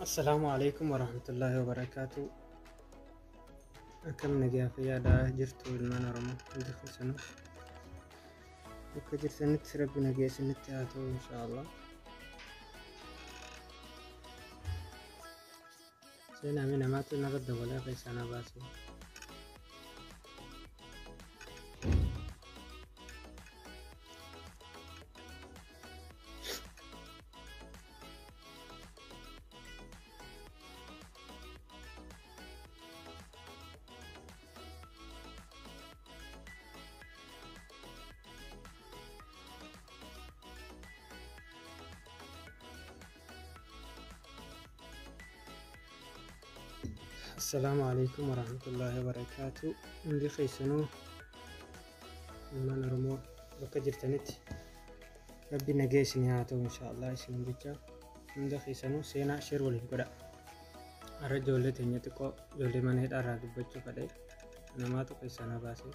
Assalaamu alaikum warahmatullaahi wabarakaatu. Akkam nagaa fayyaadhaa jirtu ilmaan Oromoo hundi keessanuu. Bakka jirtanitti rabbi nagaa isinitti haa ta'u inshaallah. Seenaa mi namaatu narra dabalaa keessaa na baase. Assalaamu alaikum warahmatullaahi wabarakaatu. Hundi keessanuu ilmaan Oromoo bakka jirtanitti rabbi nagaa isinii haa ta'u inshaallah isin jecha hunda keessanuu seenaa share waliif godha. Har'a ijoollee teenya xiqqoo ijoollee mana hidhaa irraa dubbachuu fedhe namaatu keessaa na baase.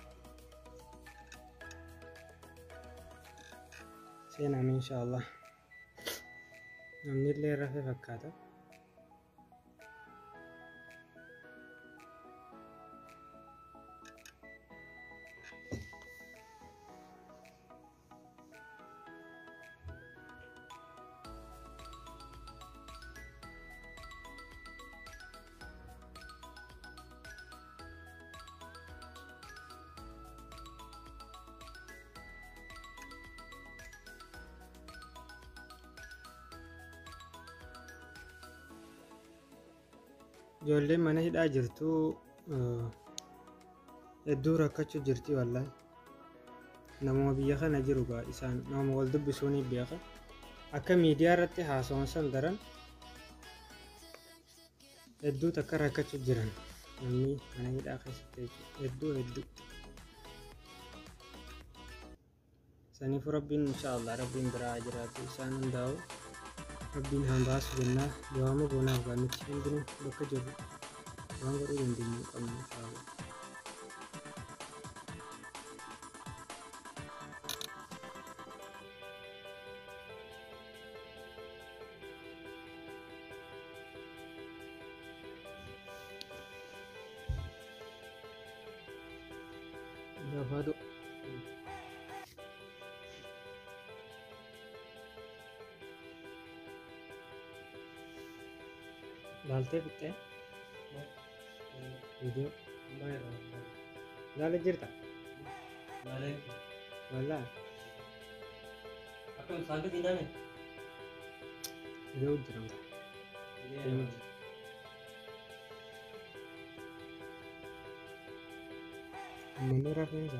Seenaa inshaallah. Namni illee rafe fakkaata. Ijoolleen mana hidhaa jirtu hedduu rakkachuu jirti wallaahi. Namuma biyya kana jiru gaa isaan nama wal dubbisuu ni beeka. Akka miidiyaa irratti haasawan san daran hedduu takka rakkachuu jiran namni mana hidhaa keessatti jechuudha. Hedduu hedduu. Saniifuu rabbiin inshaallah rabbiin biraa haa jiraatu isaan hundaa'u rabbiin haa baasu jennaa du'aama goonaaf gaa nuti hundinuu bakka jirru waan godhuu dandeenyu hin qabnu inshaallah. Gafaadhu. Laaltee fixxee? Viidiyoo. Laala jirta? Wallaa. Akkam saanqii diiname? Viidiyoo jira. Uummanni rafeensa.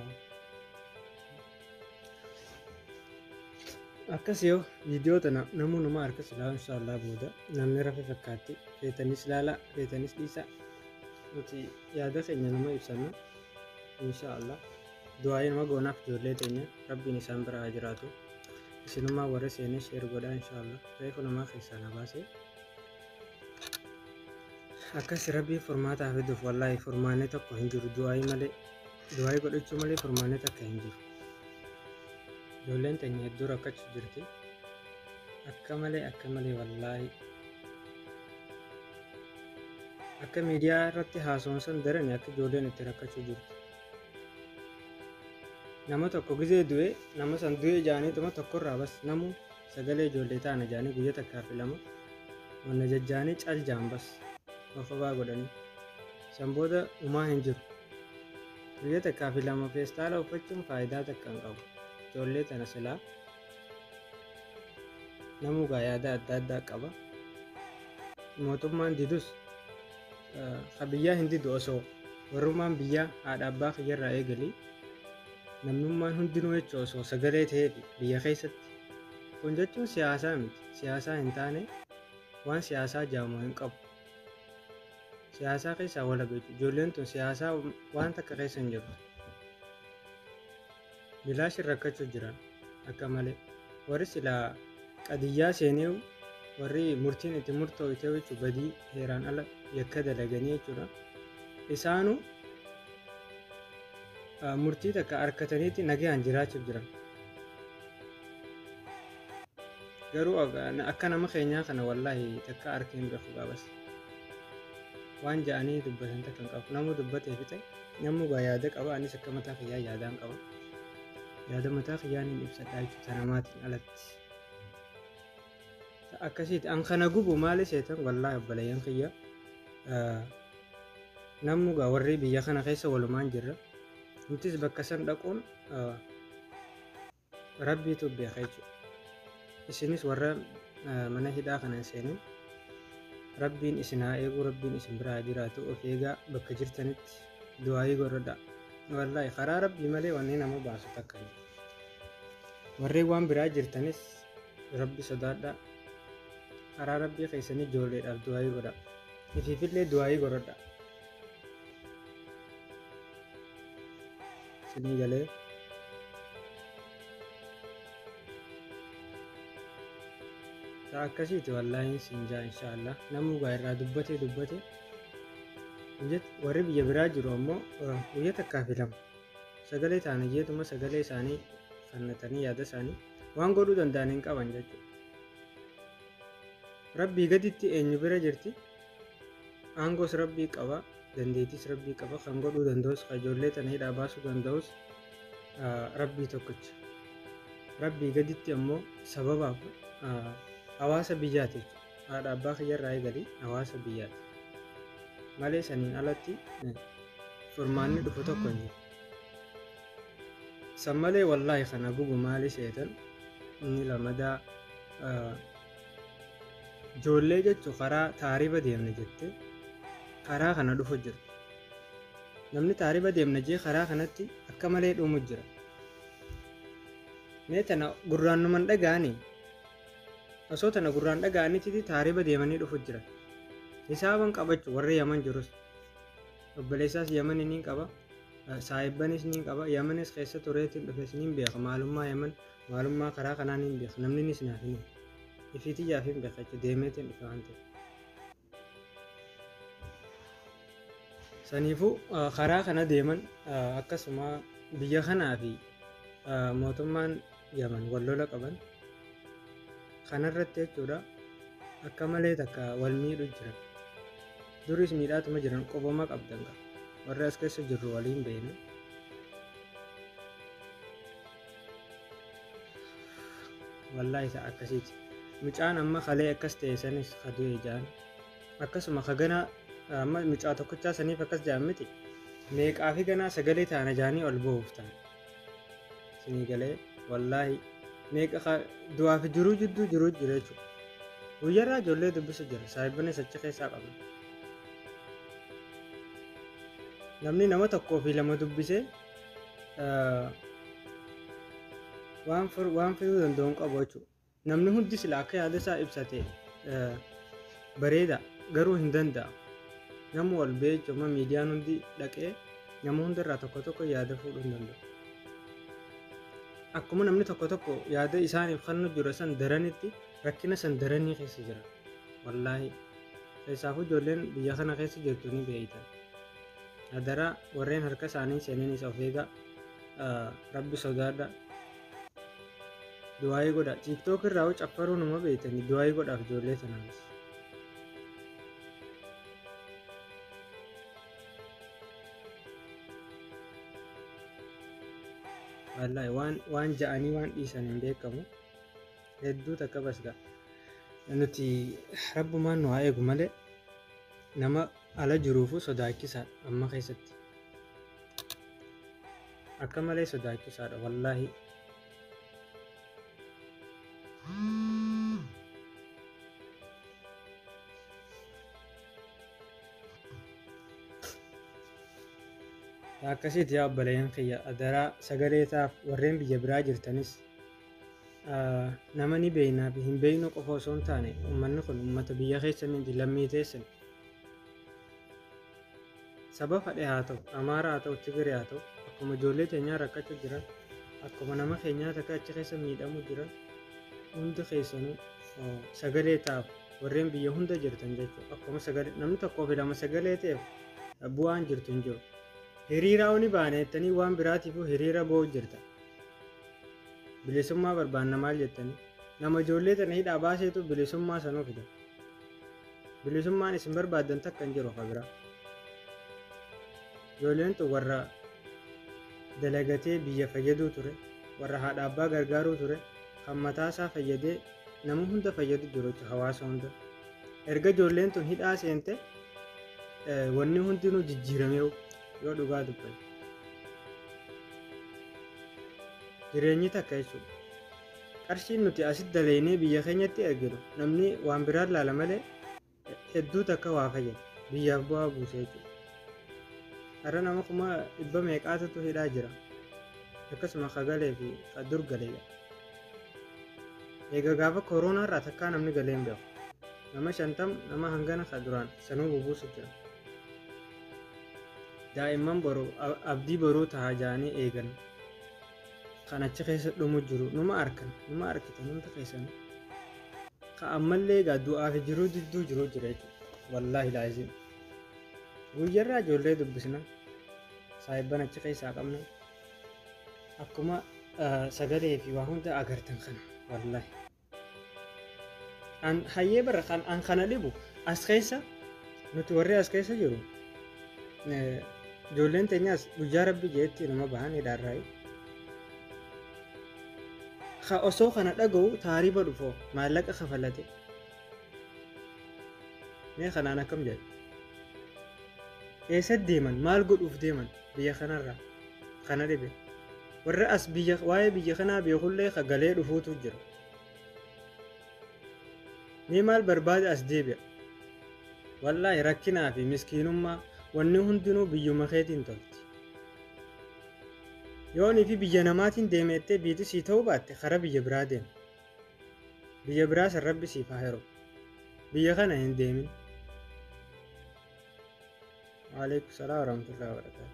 Akkas yoo viidiyoo tana namuu nama harka silaa inshaallah booda namni rafe fakkaatti feetanis laala feetanis dhiisa nuti yaada keenya nama ibsanna inshaallah du'aa'ii nama goonaaf ijoollee teenya rabbiin isaan bira haa jiraatu isinummaa warra seenee share godhaa inshaallah reefu namaa keessaa na baase akkas rabbiin furmaata haa fiduuf wallaahi furmaanni tokko hin jiru du'aa'ii malee du'aa'ii godhachuu malee furmaanni takka hin jiru. Ijoolleen teenya hedduu rakkachuu jirti. Akka malee akka malee wallaahi. Akka miidiyaa irratti haasawwan san darani akka ijoolleen itti rakkachuu jirtu. Nama tokko gizee du'e nama san du'e jaaniituma tokkorraa bas namu sagalee ijoollee taana jaanii guyya takkaa fi lama wanna jajjaanii cal jaan bas ofabaa godhanii. San booda umaa hin jiru. Guyya takkaa fi lama feestaala uffachuun faayidaa takka hin qabu. Ijoollee tana silaa namuu gaa yaada adda addaa qaba. Mootummaan didus ka biyyaa hin didu osoo warrummaan biyyaa haadha abbaa kiyyarraa eegalii namnummaan hundinuu jechuun osoo sagalee ta'eefi biyya keessatti kun jechuun siyaasaa miti. Siyaasaa hin taane waan siyaasaa jaamu hin qabu. Siyaasaa keessaa walaba jechuudha. Ijoolleen tun siyaasaa waan takka keessa hin jirtu. Bilaashin rakkachuu jiran akka malee. Warri silaa qadiyyaa seenee warri murtiin itti murtooyte jechuun badii heeraan ala yakka dalaganii jechuudha. Isaanuu murtii takka harkataniitti nagayaan jiraachuuf jiran. Garuu akka nama keenyaa kana wallaahi takka arkeen beeku gaafas. Waan ja'anii dubbatan takka hin qabu. Namuu dubbatee fixe, namuu gaa yaada qaba, anis akka mataa kiyyaa yaadaan qaba. Yaada mataa kiyyaan hin ibsadha jechuudha namaatiin alatti. Akkasiiti an kana gubu maali seetan wallaahi obboleeyyan kiyya. Namuu gaa warri biyya kana keessa walumaan jirra. Nutis bakka san dhaquun rabbiitu beeka jechuudha. Isinis warra mana hidhaa kana hin seenin rabbiin isin haa eegu, rabbiin isin bira haa jiraatu, of eegaa bakka jirtanitti du'aayii godhadhaa. Wallaahi karaa rabbii malee wanni nama baasu takka hin jiru. Warreen waan biraa jirtanis rabbi sodaadhaa. Karaa rabbii keessanii ijoolleedhaaf du'aayii godhaa. Ifiifillee du'aayii godhadhaa. Isinii galee. Ta akkasiiti wallaahi siin jaa inshaallah. Namuu gaa irraa dubbatee dubbate. Warri biyya biraa jiru ammoo guyya takkaa fi lama sagalee ta'an jeetuma sagalee isaanii kennatanii yaada isaanii waan godhuu danda'an hin qaban jechuudha. Rabbii gaditti eenyu bira jirti? Aangoos rabbii qaba, dandeettis rabbii qaba, kan godhuu danda'us, kan ijoollee tana hidhaa baasuu danda'us rabbii tokkicha. Rabbii gaditti ammoo sababaaf hawaasa biyyaati jechuudha. Haadha abbaa kiyyarraa eegalii hawaasa biyyaati. Malee saniin alatti furmaanni dhufu tokko hin jiru. San malee wallaahi kana gubu maali seetan inni lamadaa ijoollee jechuun karaa taariba deemna jettee karaa kana dhufu jira. Namni taariba deemna jee karaa kanatti akka malee dhumu jira. Mee tana gurraan numan dhaga'anii osoo tana gurraan dhaga'anitti taariba deemanii dhufu jira. Hisaaban qabachuu warri Yaman jirus obboleessaas Yaman ni qaba, saahibbanis ni qaba, Yamanis keessa tureetiin dhufes ni beeka, maalummaa Yaman maalummaa karaa kanaa ni beeka, namninis naaf hin ifiitiyyaaf hin beeka jechuudha deemeetiin dhufe waan ta'eef. Saniifuu karaa kana deeman akkasuma biyya kanaa fi mootummaan Yaman wal lola qaban kanarratti jechuudha akka malee takka wal miidhu jiran. Duris miidhaatuma jiran qoboma qabdan qaba. Warri as keessa jirru waliin beekna. Wallaahi isa akkasiiti. Mucaan amma kalee akkas ta'e sanis ka du'e ja'an. Akkasuma ka ganaa amma mucaa tokkochaa saniif akkas ja'an miti. Meeqaa fi ganaa sagalee taana ja'anii ol ba'uuf ta'an. Isinii galee wallaahi meeqa ka du'aa fi jiruu jidduu jiruu jira jechuudha. Guyyarraa ijoollee dubbisu jira. Saahibbanis achi keessaa qabna. Namni nama tokkoo fi lama dubbisee waan fiduu danda'u hin qabu jechuudha. Namni hundi sila akka yaada isaa ibsate bareeda garuu hin danda'amu. Nama wal ba'ee jechuudha miidiyaan hundi dhaqee nama hundarraa tokko tokko yaada fuudhuu hin danda'u. Akkuma namni tokko tokko yaada isaaniif kennu jiru san daranitti rakkina san daranii keessa jira. Wallaahi keessaafuu ijoolleen biyya kana keessa jirtu ni beeytan. Hadaraa warreen harka isaanii seenanis of eegaa, rabbi sodaadha. Du'aayii godha. TikTok irraa hoo caffaruu numa beeytani du'aayii godhaaf ijoollee tanaafis. Wallaahi waan ja'anii waan dhiisan hin beekamu. Hedduu takka basga. Nuti rabbumaan nu haa eegu malee nama ala jiruufuu sodaachisaadha amma keessatti. Akka malee sodaachisaadha wallaahi. Akkasiiti yaa obboleeyyan kiyya adaraa sagalee taaf warreen biyya biraa jirtanis nama ni beeknaa fi hin beeknu qofa osoo hin taane uummanni kun uummata biyya keessanii lammii teessan. Saba fadhe haa ta'u, Amaara haa ta'u, Tigiree haa ta'u, akkuma ijoollee teenyaa rakkachuu jiran, akkuma nama keenyaa takka achi keessa miidhamuu jiran, hundi keessanuu sagalee taaf warreen biyya hunda jirtan jechuudha. Akkuma sagalee namni tokkoo fi lama sagalee ta'eef bu'aan jirtu hin jiru. Hiriiraa ni baana jettanii waan biraatiifuu hiriira ba'uu jirta. Bilisummaa barbaanna maal jettanii? Nama ijoollee tana hidhaa baaseetu bilisummaa sanuu fida. Bilisummaan isin barbaaddan takka hin jiru ka biraa. Ijoolleen tun warra dalagatee biyya fayyaduu ture, warra haadha abbaa gargaaruu ture, kan mataasaa fayyadee nama hunda fayyadu jiru jechuudha hawaasa hunda. Erga ijoolleen tun hidhaa seente wanni hundinuu jijjiiramee yoo dhugaa dubbanne. Jireenyi takka jechuudha. Qarshiin nuti asitti dalaynee biyya keenyatti erginu namni waan biraan laala malee hedduu takka waa fayyada. Biyyaaf bu'aa buuse jechuudha. Har'a nama 100,000 meeqaatutu hidhaa jira. Akkasuma ka galee fi ka dur galeedha. Egaa gaafa kooroonaa irraa takkaa namni galee hin beeku. Nama 50 nama hangana ka duraan sanuu bubuusu jira. Daa'imman boru abdii boruu ta'a jedhanii eegan. Kan achi keessa dhumu jiru numa arkan numa arkitan hunda keessan. Ka ammallee egaa du'aa fi jiruu jidduu jiru jira jechuudha. Wallaahi laazim. Guyyarraa ijoollee dubbisna. Saayibban achi keessaa qabna. Akkuma sagalee fi waa hunda agartan kana wallaahi. An hayyee bara kan an kana dhibu as keessa nuti warri as keessa jiru ijoolleen teenyaas guyyaa rabbi jeetti nama bahan hidhaarraa. Ka osoo kana dhaga'u taariba dhufoo maallaqa kafalate. Mee kanaan akkam jedhe? Eessatti deeman maal godhuuf deeman biyya kanarraa kana dhibe. Warra as biyya waa'ee biyya kanaa beekullee ka galee dhufuutu jira. Mee maal barbaada as deebi'a? Wallaahi rakkinaa fi miskiinummaa wanni hundinuu biyyuma keetiin tolti. Yoonii fi biyya namaatiin deemeettee biitti sii ta'uu baatte karaa biyya biraa deema. Biyya biraa san rabbi siif haa heeru. Biyya kana hin deemin. Waalaikum salaam warahmatullahi wabarakatuh.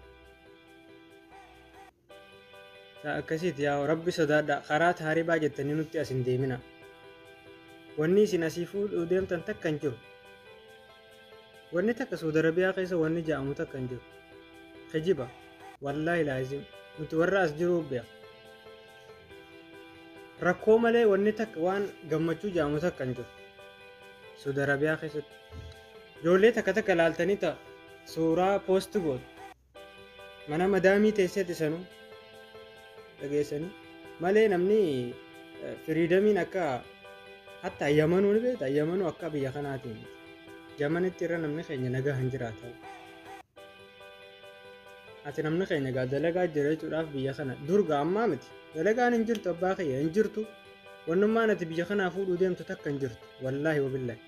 Akkasiiti yaa rabbi sodaadha karaa taaribaa jettanii nutti as hin deemina. Wanni isin asii fuudhuu deemtan takka hin jiru. Wanni takka Saudi Arabiyaa keessa wanni ja'amu takka hin jiru. Kijiba. Wallaahi laazim. Nuti warra as jiruu beeka. Rakkoo malee wanni takka waan gammachuu ja'amu takka hin jiru. Saudi Arabiyaa keessatti. Ijoollee takka takka laaltanii ta'a suuraa poost gootu. Mana madaamii teesseeti sanuu dhageessanii malee namni freedomiin akka hatta Yamanuu ni beekta Yamanuu akka biyya kanaatiin miti. Yamanitti irra namni keenya nagaa hin jiraatu. Ati namni keenya gaa dalagaa jira jechuudhaaf biyya kana dur gaa ammaa miti. Dalagaan hin jirtu abbaa kiyya hin jirtu. Wannummaan ati biyya kanaa fuudhuu deemtu takka hin jirtu. Wallaahi wabillaahi.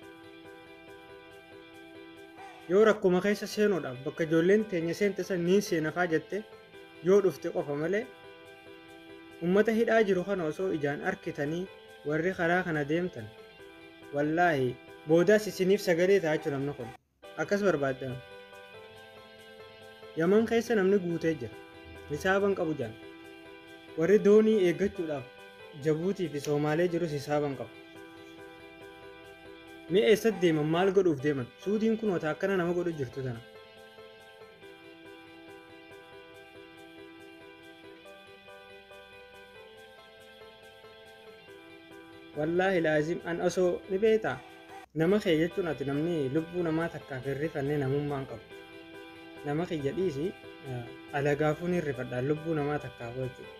Yoo rakkuma keessa seenuudhaaf bakka ijoolleen teenya seente san niin seenafaa jette yoo dhufte qofa malee ummata hidhaa jiru kana osoo ijaan arkitanii warri karaa kana deemtan wallaahi boodaas isiniif sagalee ta'a jechuudha namni kun akkas barbaaddan. Yaman keessa namni guutee jira. Hisaaban qabu jaan. Warri doonii eeggachuudhaaf Jabuutii fi Soomaalee jirus hisaaban qabu. Mee eessatti deeman maal godhuuf deeman? Suudiin kun wata akkana nama godhu jirtu tana. Wallaahi laazim an osoo ni beektaa nama kee jechuun ati namni lubbuu namaa takkaaf hin rifannee namummaa hin qabu. Nama kiyya dhiisi alagaafuu ni rifadha lubbuu namaa takkaaf jechuudha.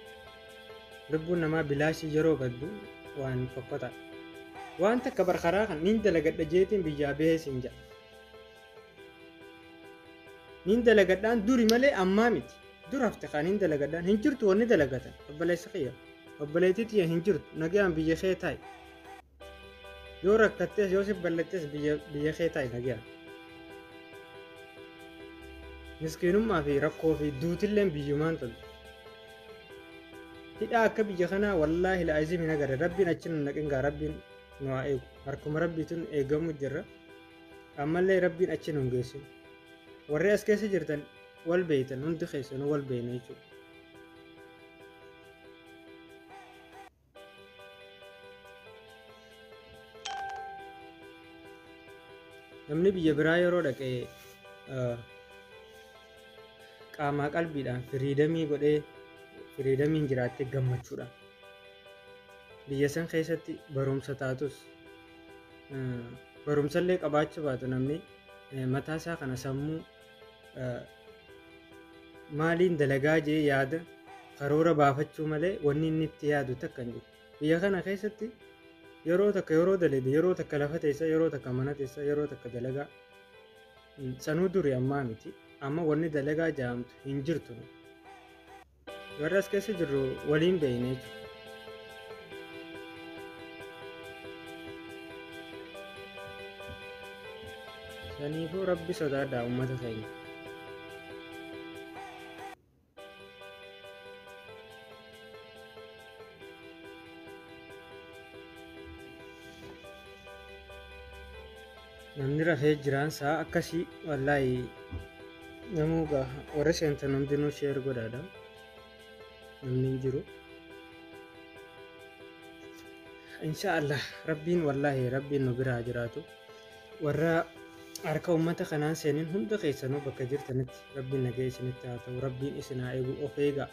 Lubbuun namaa bilaashii yeroo baddu waan fokkotaadha. Waan takka bar karaa kan niin dalagadha jeetiin biyyaa bahee siin jedha. Niin dalagadhaan duri malee ammaa miti. Dur hafte kaa niin dalagadhaan hin jirtu wanni dalagatan obboleessa kiyya. Obboleettii tiyya hin jirtu nagayaan biyya kee taa'i. Yoo rakkattees yoo si bal'attes biyya kee taa'i nagayaan. Miskiinummaa fi rakkoo fi duutilleen biyyumaan tolti. Hidhaa akka biyya kanaa wallaahi la'azim hin agarre rabbiin achi nu naqin gaa rabbiin nu haa eegu harkuma rabbiitun eegamu jirra ammallee rabbiin achi nu hin geessin warri as keessa jirtan wal beeytan hundi keessanuu wal beeyna jechuudha. Namni biyya biraa yeroo dhaqe qaamaa qalbiidhaan freedomii godhee freedomiin jiraattee gammachuudhaan. Biyya san keessatti barumsa taatus barumsallee qabaachuu baatu namni mataa isaa kana sammuu maaliin dalagaa jee yaada karoora baafachuu malee wanni inni itti yaadu takka hin jiru. Biyya kana keessatti yeroo takka yeroo dalagde, yeroo takka lafa teessa, yeroo takka mana teessa, yeroo takka dalagaa. Sanuu duri, ammaa miti. Amma wanni dalagaa jedhamtu hin jirtu. Warra as keessa jirru waliin beeyne jechuudha. Saniifuu Rabbi sodaadhaa, uummata keenya. Namni rafee jiraan sa'a akkasii wallaahi namuu gaa warri seentan hundinuu share godhaadha. Namni hin jiru. Insha Allah Rabbiin, wallaahi Rabbiin nu biraa jiraatu. Warra harka uummata kanaan seenin hunda keessanuu bakka jirtanitti Rabbiin nagaa isinitti haa ta'u. Rabbiin isin haa eegu, of eegaa.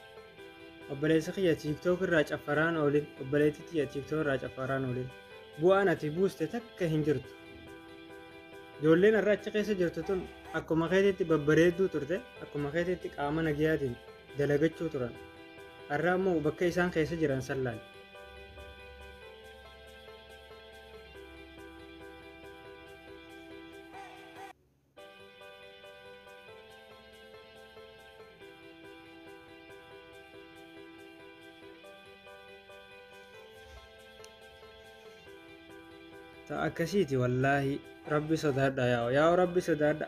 Obboleessa kiyya, TikTok irraa caffaraan oolin. Obboleettii tiyya, TikTok irraa caffaraan oolin. Bu'aan ati buuste takka hin jirtu. Ijoolleen har'a achi keessa jirtu tun akkuma keetitti babbareedduu turte, akkuma keetitti qaama nagayaatiin dalagachuu turan. Har'a immoo bakka isaan keessa jiran san laali. Ta akkasiiti wallaahi, Rabbi sodaadha yaa'u yaa'u, Rabbi sodaadha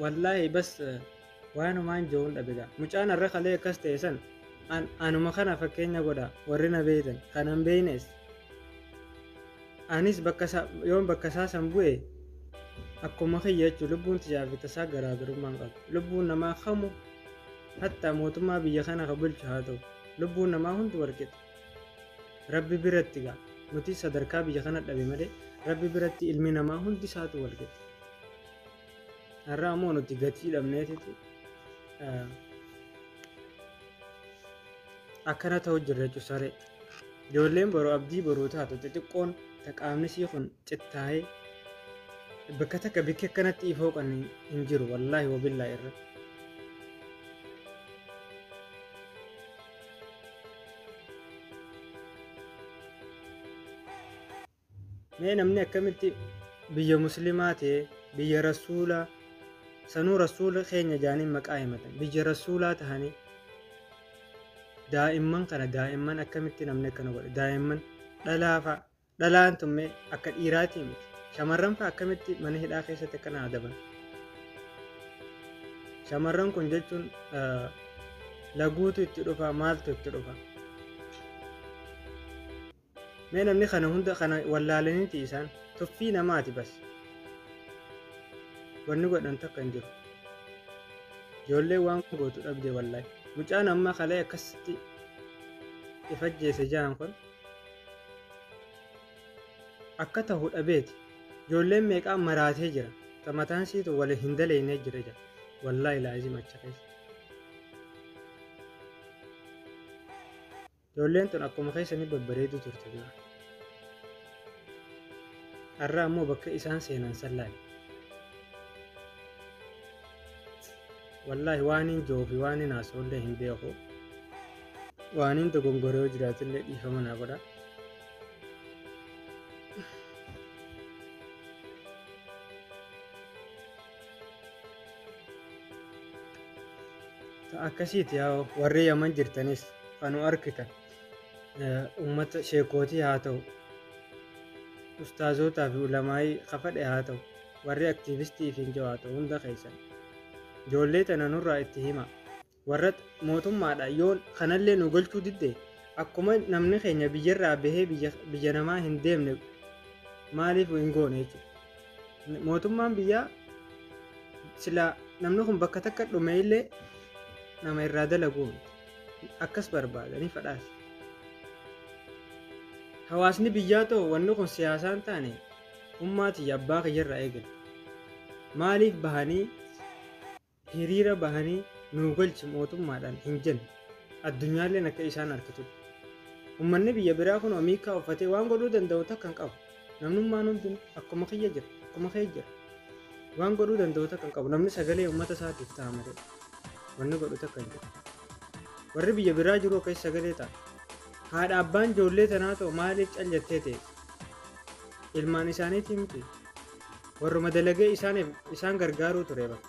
wallaahi. Bas, waanumaan jiruun dhabe gaa. Mucaan har'a kalee akkas ta'e san anuma kana fakkeenya godha. Warri na beeytan kanan beeynes, anis bakka isaa yoon bakka isaa san bu'e akkuma kiyya jechuun lubbuun tiyyaa fi tasaa garaagarummaa hin qabdu. Lubbuun namaa kamu, hatta mootummaa biyya kana ka bulchu haa ta'u, lubbuun namaa hundi walqixa. Rabbi biratti gaa nuti sadarkaa biyya kana dhabe malee Rabbi biratti ilmi namaa hundi isaatu walqixa. Har'a ammoo nuti gatii dhabneetiti akkana ta'u jirra jechuudha saree. Ijoolleen boru abdii boruu taatu xixiqqoon ta qaamni sii kun cittaa'ee bakka takka bikki akkanatti ifoo kan hin jiru, wallaahi wabillaa irra. Mee namni akkamitti biyya muslimaa ta'e, biyya rasuulaa sanuu, rasuula keenya jaaniin maqaa himatan, biyya rasuulaa tahanii daa'imman kana, daa'imman akkamitti namni akkana godhe? Daa'imman dhalaa fa'a, dhalaan tummee akka dhiiraatii miti, shamarran fa'a akkamitti mana hidhaa keessatti akkana adaban? Shamarran kun jechuun laguutu itti dhufa, maaltu itti dhufa? Mee namni kana hunda kana wallaalaniiti isaan tuffii namaati. Bas, wanni godhan takka hin jiru. Ijoollee waan gootu dhabde wallaahi. Mucaan amma kalee akkasitti ifajjeese ja'an kun akka ta'u dhabeeti. Ijoolleen meeqaa maraatee jira, ta mataan siitu wal hin daleeynee jira jira wallaahi laazim achi keessa. Ijoolleen tun akkuma keessanii babbareedu turte dura. Har'a ammoo bakka isaan seenan san laali. Wallaahi waan hin jiru fi waan hin haasa'ullee hin beeku. Waan hin dogongoree yoo jiraatillee dhiifama naa godha. Ta akkasiiti yaa warri Yaman jirtanis kanu arkitan, ummata sheekootii haa ta'u, ustaazotaa fi ulamaayii kafadhe haa ta'u, warri aktiivistii fi hin haa ta'u, hunda keessan ijoollee tana nurraa itti hima. Warra mootummaadha yoo kanallee nu galchuu didde, akkuma namni keenya biyyarraa bahee biyya namaa hin deemne maaliif hin goone jechuudha. Mootummaan biyyaa silaa namni kun bakka takka dhume illee nama irraa dalaguu miti. Akkas barbaadanii fadhaas. Hawaasni biyyaa ta'u wanni kun siyaasaan taane ummaati abbaa kiyyarraa eegale. Maaliif bahanii hiriira bahanii nuu galchi mootummaadhaan hin jenne? Addunyaalleen akka isaan harkitutti. Uummanni biyya biraa kun miikaa uffatee waan godhuu danda'u takka hin qabu. Namnummaan hundi akkuma kiyya jira, akkuma kee jira. Waan godhuu danda'u takka hin qabu. Namni sagalee uummata isaatiif ta'a malee. Wanni godhu takka hin jiru. Warri biyya biraa jiru akkas sagalee ta'a. Haadha abbaan ijoollee tanaa ta'u maaliif caljattee ta'e? Ilmaan isaaniitii miti. Warruma dalagee isaaniif isaan gargaaruu ture bara.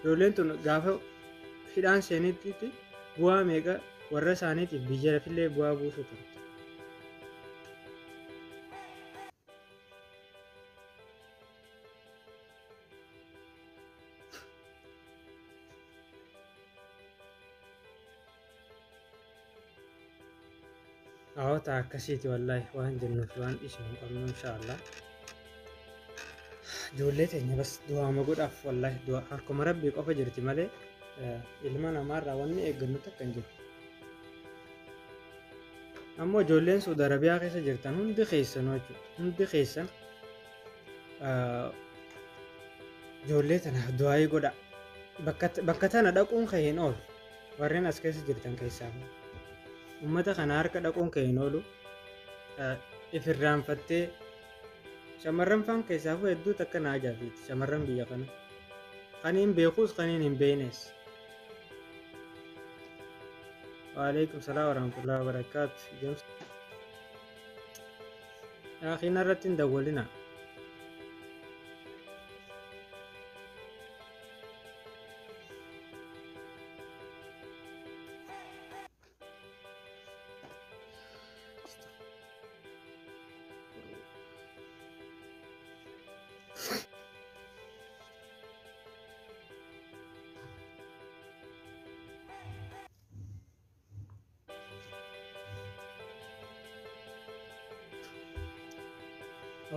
Ijoolleen tun gaafa hidhaan seenitti bu'aa meeqa warra isaaniitiif biyya lafillee bu'aa buusu turte. Hawaasa akkasiiti wallaahi waan jennuuf waan dhiisnu hin qabnu inshaallah. Ijoollee teenya bas du'aama godhaaf wallaahi du'a harkuma rabbii qofa jirti malee ilma namaarraa wanni eeggannu takka hin jiru. Ammoo ijoolleen Saudi Arabiyaa keessa jirtan hundi keessanuu jechuudha. Hundi keessan ijoollee tanaaf du'aayii godha. Bakka tana dhaquun kee hin oolu. Warreen as keessa jirtan keessaa. Uummata kana harka dhaquun kee hin oolu. Ifirraanfattee shamarran faan keessaafuu hedduu takka na ajaa'ibsiiti shamarran biyya kana. Kaniin beekuus kaniin hin beeknes. Waalaikum salaam warahmatullahi wabarakatuh. James. Akhiin irratti hin dawwalina.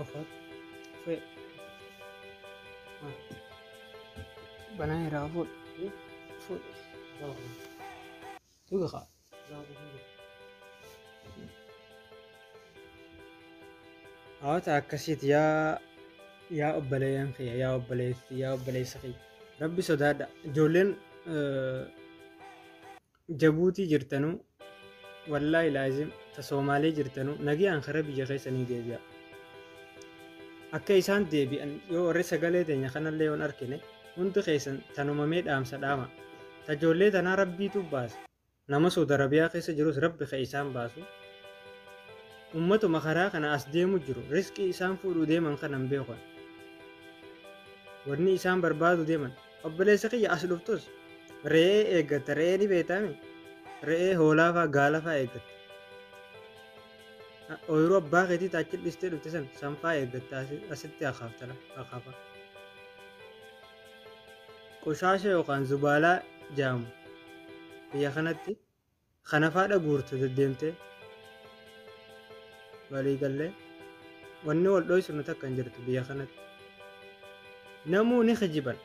Ojo. Fue. Banana irraa fuudh. Fuudh. Tuqa kaa. Hawaasa akkasiiti yaa yaa obboleeyyan kiyya yaa obboleessi yaa obboleessa kiyya. Rabbi sodaadha. Ijoolleen Jabuutii jirtanuu wallaahi laazim ta Soomaalee jirtanuu nagayaan kara biyya keessanii deebi'a. Akka isaan deebi'an yoo warri sagalee teenya kanallee yoon arkine hundi keessan tanumamee dhaamsa dhaama. Ta ijoollee tanaa rabbiitu baasa. Nama Saudi Arabiyaa keessa jirus rabbi ka isaan baasu. Ummatuma karaa kana as deemu jiru riskii isaan fuudhuu deeman kana hin beekan. Wanni isaan barbaadu deeman. Obboleessa kiyya as dhuftus re'ee eeggatta. Re'ee ni beektaami? Re'ee hoolaa fa'aa gaala fa'aa eeggatta. Ooyiruu abbaa keetii taachi dhistee dhufte san sanfaa eeggatta asitti akaaftala akaafa. Qoshaasha yookaan zubaalaa jaamu biyya kanatti kana faadha guurte deddeemtee walii gallee wanni wal dhoysinu takka hin jirtu biyya kanatti. Namuu ni kijiban.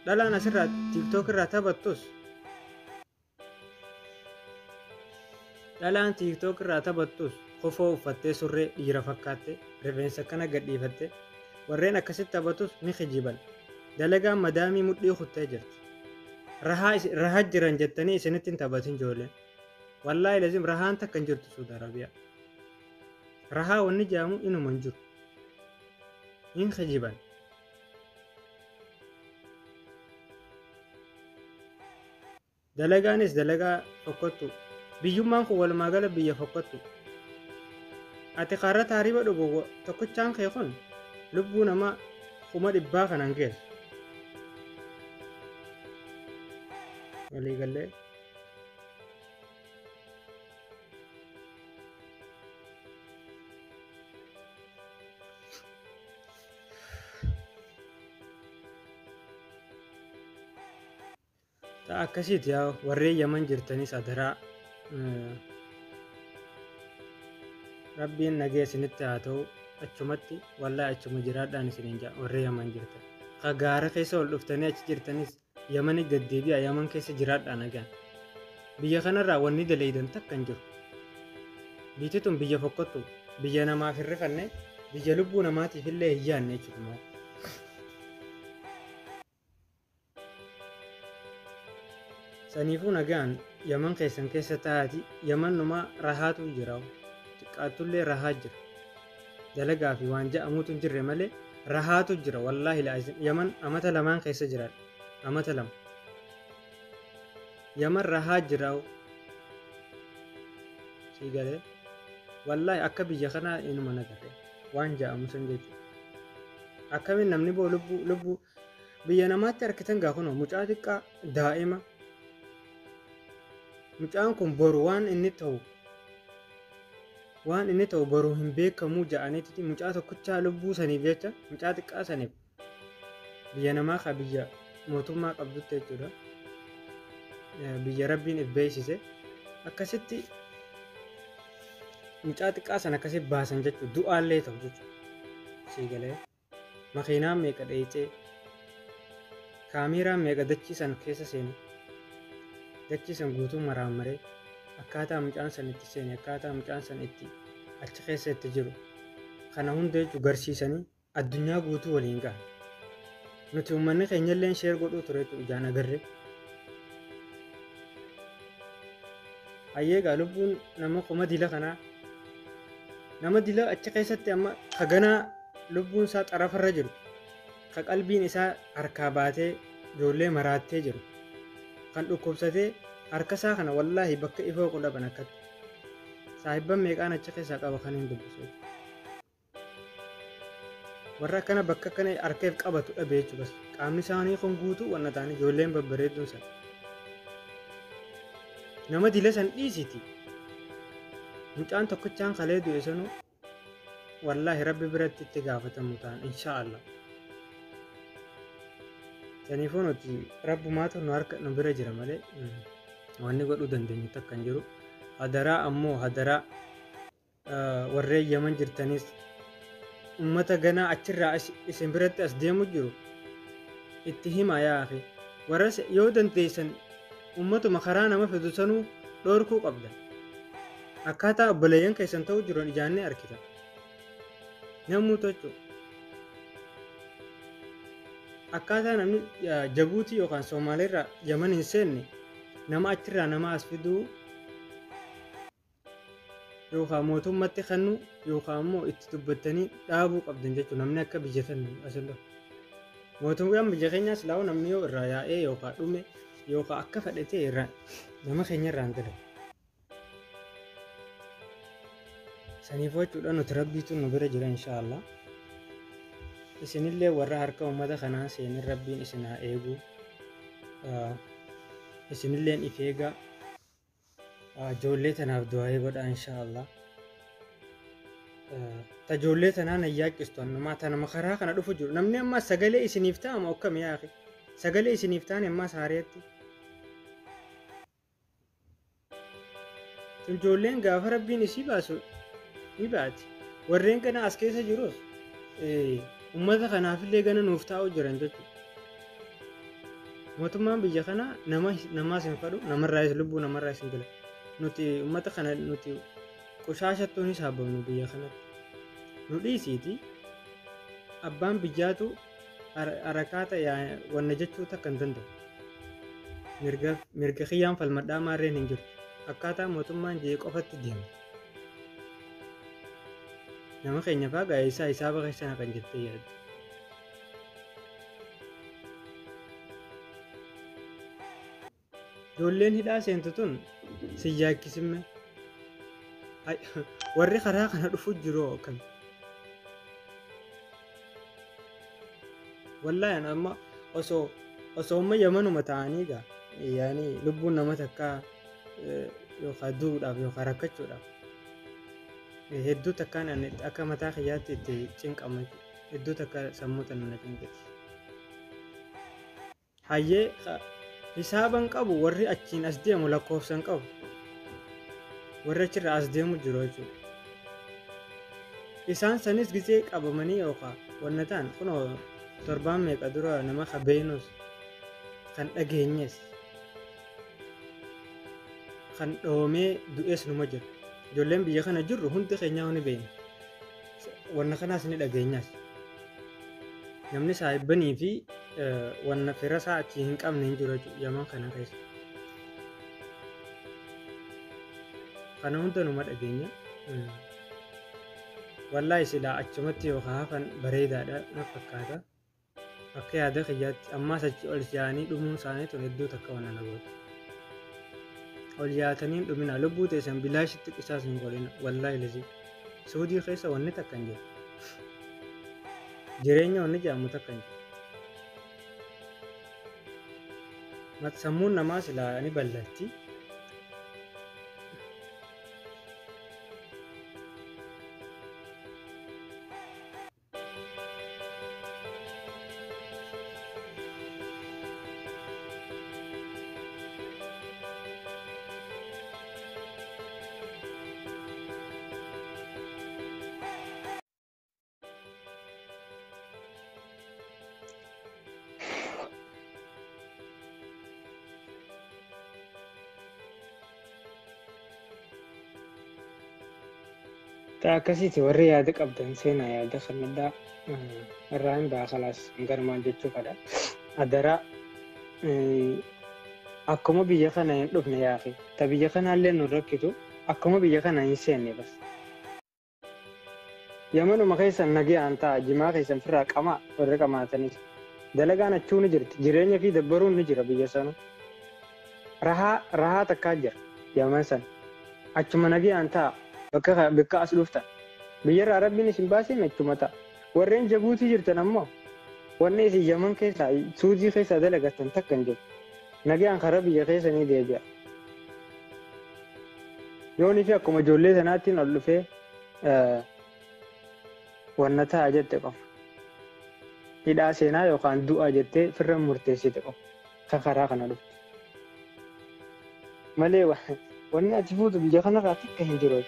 Dhalaan asirraa TikTok irraa taphattus dhalaan TikTok irraa taphattus kofoo uffattee surree dhiira fakkaatte rifeensa akkana gadhiifatte warreen akkasitti taphatus ni kijiban. Dalagaan madaamii mudhii kuttee jirti. Rahaa jiran jettanii isinitti hin taphatin ijoolleen. Wallaahi lazim rahaan takka hin jirtu Saudi Arabiyaa. Rahaa wanni jedhamu inuma hin jiru. Hin kijiban. Dalagaanis dalagaa fokkottu. Biyyummaan kun walumaa gala biyya fokkottu. Ati karra taariba dhugu tokkichaan kee kun lubbuu nama 100,000 kanan geessu. Waliigallee. Ta'a akkasiiti yaa warreen Yaman jirtanis adaraa rabbiin nagee isinitti haa ta'u achumatti wallaahi achuma jiraadhaan isiniin jaa warreen Yaman jirtan. Ka gaara keessa ol dhuftanii achi jirtanis Yamani gaddeebi'a Yaman keessa jiraadhaa nagaan. Biyya kanarraa wanni daleeydan takka hin jiru. Biyyi tun biyya fokkottu biyya namaaf hin rifanne biyya lubbuu namaatiif illee hin yaanne jechuudha. Saniifuu nagaan Yaman keessan keessa taa'aati. Yaman numaa rahaatu jira. Xiqqaattullee rahaa jira. Dalagaa fi waan ja'amuutu hin jirre malee rahaatu jira. Wallaahi la'azim. Yaman amata lamaan keessa jiraadha. Amata 2. Yaman rahaa jira. Sii galee. Wallaahi akka biyya kanaa inuma nagarre. Waan ja'amu san jechuudha. Akkamiin namni boo lubbuu lubbuu biyya namaatti arkitan gaa kunoo mucaa xiqqaa daa'ima. Mucaan kun boru waan inni ta'u waan inni ta'u boru hin beekamuu ja'aniiti mucaa tokkichaa lubbuu saniif jecha mucaa xiqqaa saniif biyya namaa ka biyya mootummaa qabdutti jechuudha. Biyya rabbiin if beeksise akkasitti mucaa xiqqaa sana akkasitti baasan jechuudha. Du'aallee ta'u jechuudha. Sii galee makiinaan meeqa dheeyxee kaameeraan meeqa dachii san keessa seene dachii san guutuu maraammaree akkaataa mucaan san itti seene akkaataa mucaan san itti achi keessa itti jiru kana hunda jechuun garsiisanii addunyaa guutuu waliin gahan. Nuti uummanni keenyallee sheer godhuu ture jechuudha ijaan agarree. Hayyee egaa lubbuun nama kuma dila kanaa nama dila achi keessatti amma haganaa lubbuun isaa xarafarra jiru ka qalbiin isaa harkaa baatee ijoollee maraattee jiru kan dhukkubsatee harka isaa kana wallaahi bakka ifoo qudhaban akkatti saahibban meeqaan achi keessaa qaba kan hin dubbisu warra akkana bakka akkana harkeef qabatu dhabe jechuudha bas qaamni isaanii kun guutuu wanna ta'anii ijoolleen babbareedduun sana nama dila san dhiisiti mucaan tokkichaan kalee du'e sanuu wallaahi rabbi biratti itti gaafatamu ta'an insha Allah. Saniifuu nuti rabbumaatu nu harka nu bira jira malee wanni godhuu dandeenyu takka hin jiru. Hadaraa ammoo hadaraa warreen Yaman jirtanis ummata ganaa achirraa isin biratti as deemu jiru itti himaa yaa akhi. Warra yoo dandeessan ummatuma karaa nama fidu sanuu dhoorkuu qabda. Akkaataa obboleeyyan keessan ta'uu jiran ijaannee argita. Namuu tochu. Akkaataa namni Jabuutii yookaan Somaaleerraa Yaman hin seenne nama achirraa nama as fiduu yookaan mootummatti kennu yookaan immoo itti dubbattanii dhaabuu qabdan jechuudha. Namni akka biyya tan asirra. Mootummaan biyya keenyaas laa'u namni yoo irraa yaa'ee yookaan dhume yookaan akka fedhe ta'e irraa nama keenya irraa hin dalagu. Saniifuu jechuudha nuti rabbiitu nu bira jira inshaallah. Isinillee warra harka uummata kanaa seenin rabbiin isin haa eegu. Isinilleen if eegaa. Ijoollee tanaaf du'aayii godhaa inshaallah. Ta ijoollee tanaa nan yaaqqistu annumaa tanuma karaa kana dhufu jiru. Namni ammaa sagalee isiniif ta'amu akkami yaa akhi? Sagalee isiniif ta'an ammaas haareetti. Tun ijoolleen gaafa rabbiin isii baasu ni baati. Warreen gana as keessa jirus uummata kanaafillee gana nuuf taa'u jiran jechuudha. Mootummaan biyya kanaa nama namaas hin fadhu namarraayis lubbuu namarraayis hin gala. Nuti uummata kana nuti qushaashattuu ni saabamnu biyya kanatti. Nu dhiisiiti abbaan biyyaatu harakaata wanna jechuu takka hin danda'u. Mirga kiyyaan falmadhaa maarreen hin jirtu. Akkaataa mootummaan jee qofatti deema. Nama keenya faa gaa'eessaa hisaaba keessa naqan jettee yaaddu. Ijoolleen hidhaa seentu tun si yaakkisimme. Warri karaa kana dhufu jiru akkam. Wallaahi ani amma osoo amma Yamanuma ta'anii gaa yaani lubbuun nama takkaa yookaan du'uudhaaf yookaan rakkachuudhaaf hedduu takkaan ani akka mataa kiyyaatti itti cinqama hedduu takka sammuu tana na cinqiti. Hayyee hisaaban qabu warri achiin as deemu lakkoofsan qabu warri achirraa as deemu jiru jechuudha. Isaan sanis gisee qabamanii yookaan wanna ta'an kunoo torbaan meeqa dura nama kabeenus kan dhageenyes kan dhoomee du'es numa jira. Ijoolleen biyya kana jirru hundi keenyaa ni beekna. Wanna kanaas ni dhageenyas. Namni saahibbanii fi wanna fira isaa achii hin qabne hin jiru jechuudha Yaman kana keessa. Kana hunda numa dhageenya. Wallaahi silaa achumatti yookaan hafan bareedaadha na fakkaata. Akka yaada kiyyaatti ammaas achi ol yaa'anii dhumuun isaanii tun hedduu takka waan na goote. Ol yaatanii hin dhumina, lubbuu teessan bilaashitti qisaas hin godhina. Wallaahi lazii. Suudii keessa wanni takka hin jiru. Jireenya wanni jedhamu takka hin jiru. Sammuun namaa silaa ni ballatti. Akkasiiti warri yaada qabdan seenaa yaada kanadhaa irraa hin ba'a kalaas garumaan jechuu fedha. Adaraa akkuma biyya kana hin dhufne yaafi ta biyya kanaallee nu rakkitu akkuma biyya kana hin seenne bas. Yamanuma keessan nagayaan ta'a, jimaa keessan firraa qamaa warri qamaatanis. Dalagaan achuu ni jirti, jireenya fi dabbaruun ni jira biyya sana. Rahaa takkaa jira Yaman sana. Achuma nagayaan ta'a bakka as dhuftan. Biyyarraa Rabbiin isin baaseen achuma ta'a. Warreen Jabuutii jirtan ammoo wanni isin Yaman keessaa Suudii keessaa dalagattan takka hin jiru. Nagayaan karaa biyya keessanii deebi'a. Yoonii fi akkuma ijoollee sanaattiin ol dhufee wanna ta'a jette qofa. Hidhaa seenaa yookaan du'a jettee firra murteessite qofa. Kan karaa kana dhuftu. Malee wanni ati fuutu biyya kanarraa takka hin jiru.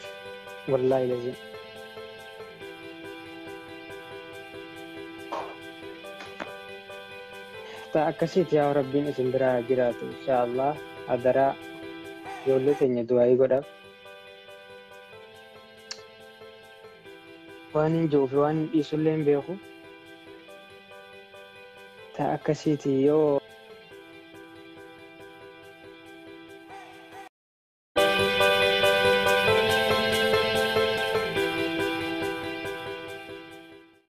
Wallaahi lazim. Ta akkasiiti yaa Rabbiin isin biraa jiraatu inshaallah. Adaraa ijoollee teenya du'aayii godhaaf. Waan hin jiru fi waan hin dhiisullee hin beeku. Ta akkasiiti yoo